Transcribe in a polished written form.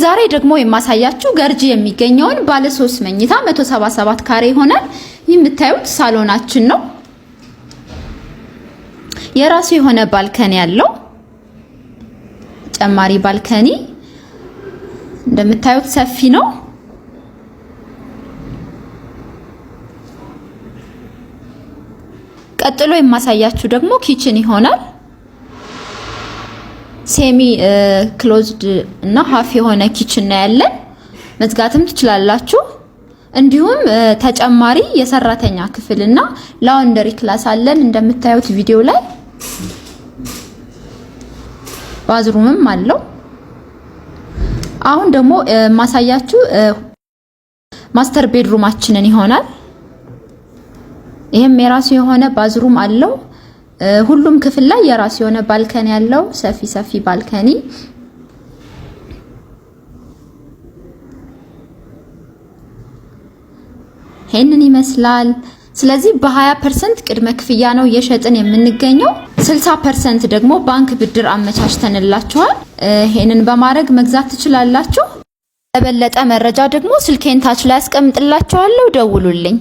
ዛሬ ደግሞ የማሳያችሁ ገርጂ የሚገኘውን ባለ 3 መኝታ 177 ካሬ ይሆናል። ይህ የምታዩት ሳሎናችን ነው። የራሱ የሆነ balcony ያለው፣ ተጨማሪ balcony፣ እንደምታዩት ሰፊ ነው። ቀጥሎ የማሳያችሁ ደግሞ kitchen ይሆናል። Semi closed እና half የሆነ kitchen ነው ያለን። መዝጋትም ትችላላችሁ። እንዲሁም ተጨማሪ የሰራተኛ ክፍል እና laundry class አለን። እንደምታዩት ቪዲዮ ላይ bathroom ም አለው። አሁን ደግሞ ማሳያችሁ master bedroom ኣችንን ይሆናል። ይሄም የራሱ የሆነ bathroom አለው። ሁሉም ክፍል ላይ የራሱ የሆነ balcony ያለው፣ ሰፊ ሰፊ balcony። ይሄንን ይመስላል። ስለዚህ በ20% ቅድመ ክፍያ ነው እየሸጥን የምንገኘው። 60% ደግሞ ባንክ ብድር አመቻችተንላችኋል። ይሄንን በማድረግ መግዛት ትችላላችሁ። ለበለጠ መረጃ ደግሞ ስልኬን ታች ላይ አስቀምጥላችኋለሁ። ደውሉልኝ።